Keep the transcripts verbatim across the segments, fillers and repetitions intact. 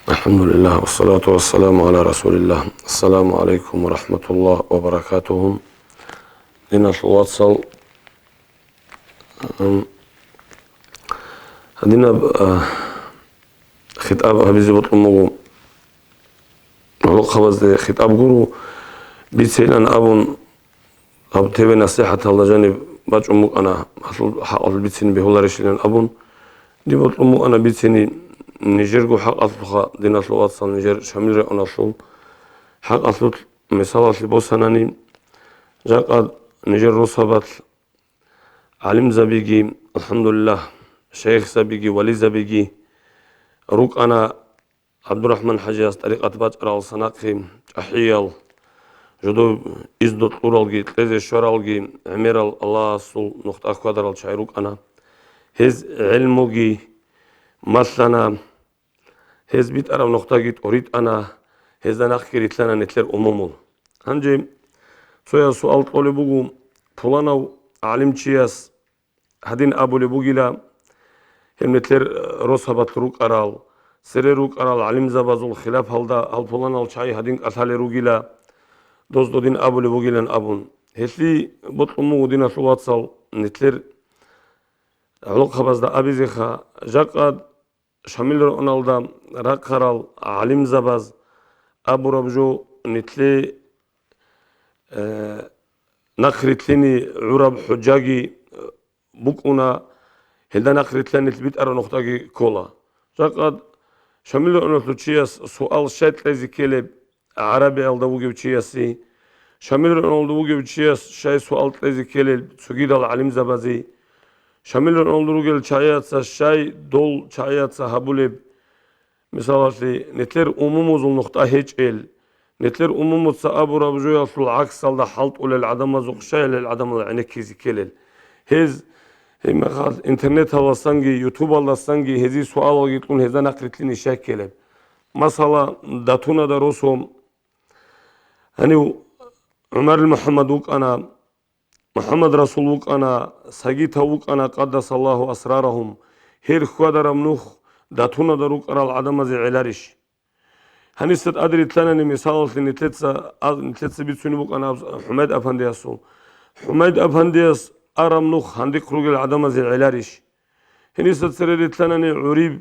Алхамдулиллах, вассалату вассаламу гӀала расулиллах. Ассаламу гӀалайкум ва рахматуллах ва баракатуху. Диналъул вацал, ам, гьадинаб, а, хитӀаб гьабизе бокьун буго. ГӀолохъабазде хитӀаб гуро, бицейилан абун, гьаб тебе насихӀаталда жаниб бачӀун букӀана, гьалъул хӀакъалъулъ бицине бегьуларищилан абун, диб бокьун букӀана бицине нижерго хӀакъалъулъха, диналъул вацал, нижер Шамил районалъул хӀакъалъулъ мисалалъе босанани, жакъа нижер росабалъ гӀалимзабиги, алхамдулиллагь, шайихзабиги, вализабиги рукӀана. ГӀабдурахӀман ХӀажияс тӀарикъат бачӀарал санахъи, чӀахӀиял, жодор изну кьуралги, кьезе щваралги гӀемерал Аллагьасул нухда хьвадарал чагӀи рукӀана. Гьез гӀелмуги малъана, гьез битӀараб нухдаги тӀоритӀана, гьезда нахъги рилълъана нилъер умумул. Гьанже цояз суал кьолеб буго, пуланав гӀалимчияс гьадин абулеб бугила, гьеб нилъер, э, росабалъ рукӀарал, цере рукӀарал гӀалимзабазул хилафалда гьал пуланал чагӀи гьадин кӀалъалел ругила, доз додин абулеб бугилан абун. Гьелъие бокьун буго, диналъул вацал, нилъер гӀолохъабазда абизеха, жакъа Шамил районалда рахъарал гӀалимзабаз абураб жо, нилъее, э, нахъ рилълъине гӀураб хӀужаги, э, букӀуна, гьелда нахъ рилълъанилъ битӀараб нухдаги ккола. Жакъа Шамил районалъул чияс суал щай кьезе ккелеб, ГӀарабиялда вугев чиясе, Шамил районалда вугев чияс щай суал кьезе ккелел цогидал гӀалимзабазе, Шамил районалда ругел чагӀияца щай дол чагӀияца гьабулеб, мисалалъе, нилъер умумузул нухда гьечӀел, нилъер умумуца абураб жоялъул гӀаксалда хӀалтӀулел гӀадамазухъ щай гьел гӀадамал гӀенеккизе ккелел? Гьез, гьебмехалъ, интернеталдасанги, ютубалдасанги гьезие суалалги кьун, гьезда нахъ рилълъине щай ккелеб? Масала, Датунада росу гьанив ГӀумарил МухӀаммад вукӀана, МухӀаммад Расул вукӀана, Сагитов вукӀана, къаддасаллагьу асрарагьум, гьел хьвадараб нух Датунада рукӀарал гӀадамазе гӀеларищ? Гьаниса тӀаде рилълъанани, мисалалъе, нилъеца, а, нилъеца бицунеб букӀана аб-, ХӀумайд Апандиясул. ХӀумайд Апандияс араб нух гьандихъ ругел гӀадамазе гӀеларищ? Гьениса цере рилълъанани гӀуриб,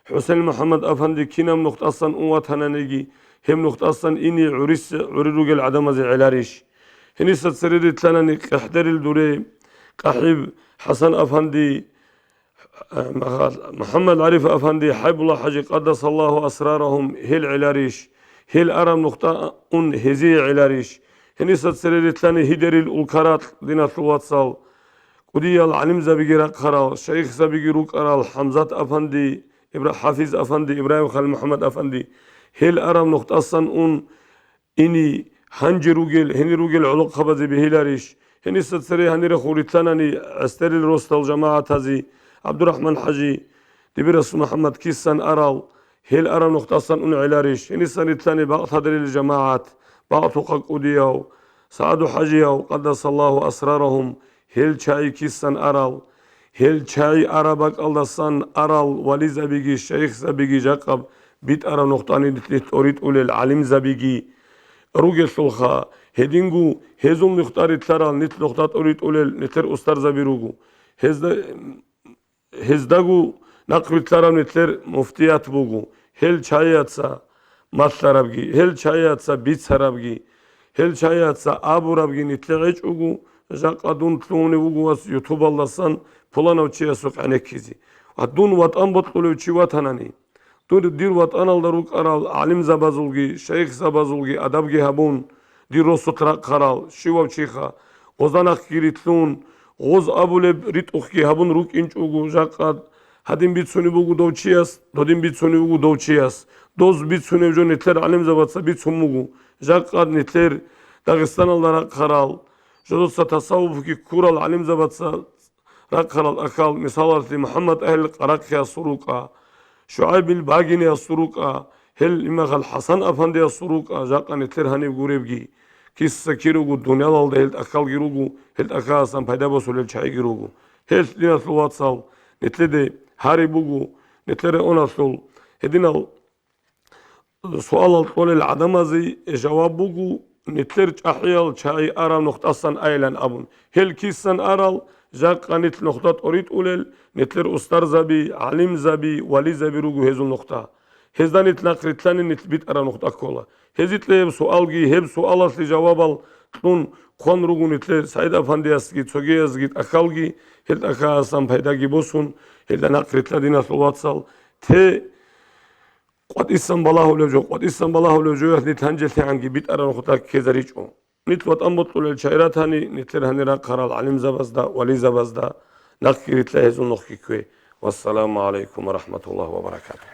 ХӀусен МухӀаммад Апанди кинаб нухтасан ун ватананиги, гьеб нухтасан ине гӀурис-, гӀури ругел гӀадамазе гӀеларищ? Гьениса цере рилълъанани къехӀдерил дуре, КъахӀиб ХӀасан Апанди, МухӀаммад ГӀариф Апанди, ХӀайбулла ХӀажи, къаддасаллагьу асрарагьум, гьел гӀеларищ? Гьел араб нухта ун гьезие гӀеларищ? Гьениса цере рилълъани гьидерил улкаракь, диналъул вацал, кӀудиял гӀалимзабиги рахъарал, шайихзабиги рукӀарал ХӀамзат Апанди, Ибра-, ХӀафиз Апанди, Ибрагьим Халил МухӀаммад Апанди, гьел араб нухтасан ун, ине гьанже ругел, гьенир ругел гӀолохъабазе бегьиларищ? Гьениса цере гьанирехун рилълъанани гӀестерил росдал жамагӀатазе, ГӀабдурахӀман ХӀажи, Дибирас МухӀаммад кисан арал, гьел араб нухтасан ун гӀеларищ? Гьенисан рилълъани бакълъадерил жамагӀат, бакълъухъа кӀудияв, СагӀаду ХӀажияв, къаддасаллагьу асрарагьум, гьел чагӀи кисан арал, гьел чагӀи араб бакӀалдасан арал вализабиги шайихзабиги жакъаб битӀараб нухтани нилъ тӀоритӀулел гӀалимзабиги ругелъулха, гьединго гьезул нухда рилълъарал нилъ нухда тӀоритӀулел нилъер устарзаби руго. Гьезда Гьездаго нахъ рилълъарав нилъер муфтият буго. Гьел чагӀияца малъарабги, гьел чагӀияца бицарабги, гьел чагӀияца абурабги нилъе гьечӀого, жакъа дун лъугьунев вуго вас ютубалдасан пуланав чиясухъ гӀенеккизе. Ва дун ватӀан бокьулев чи ватанани, дур-, дир ватӀаналда рукӀарал гӀалимзабазулги, шайихзабазулги адабги гьабун, дир росулъ рахъарал щивав чиха, гъозда нахъги рилълъун, гъоз абулеб ритӀухъги гьабун рукӀинчӀого, жакъа гьадин бицунеб буго дов чияс, додин бицунеб буго дов чияс, доз бицунеб жо нилъер гӀалимзабаца бицун буго, жакъа нилъер Дагъистаналда рахъарал, жодоца тасаввуфги ккурал гӀалимзабаца рахъарал тӀахьал, мисалалъе, МухӀаммад Агьлил Къарахъиясул рукӀа, ШугӀайбил Багиниясул рукӀа, гьел имахал ХӀасан Афандиясул рукӀа, жакъа нилъер гьанив гуребги, киса кир руго, дуниялалда гьел тӀахьалги руго, гьел тӀахьаласан пайда босулел чагӀиги руго. Гьел, диналъул вацал, нилъеде гьари буго, нилъер районалъул гьединал суалал кьолел гӀадамазе жаваб буго, нилъер чӀахӀиял чагӀи араб нухдасан айилан абун. Гьел кисан арал, жакъа нилъ нухда тӀоритӀулел, нилъер устарзаби, гӀалимзаби, вализаби руго гьезул нухда. Гьезда нилъ нахъ рилълъани нилъ битӀараб нухда ккола. Гьезикьа гьеб суалги, гьеб суалалъе жавабал кьун хъван руго нилъер СагӀид-афандиясги цогиязги тӀахьалги, гьел тӀахьасан пайдаги босун, гьелда нахъ рилълъа, диналъул вацал, те къватӀисан балагьулев жо, къватӀисан балагьулев жоялъ нилъ гьанжелъигӀанги битӀараб нухда ккезаричӀо. Нилъ ватӀан бокьулел чагӀи ратани, нилъер гьанир рахъарал гӀалимзабазда, вализабазда нахъги рилълъа, гьезул нухги ккве. Вассаламу гӀалайкум ва рахӀматуллагьи ва баракатугьу.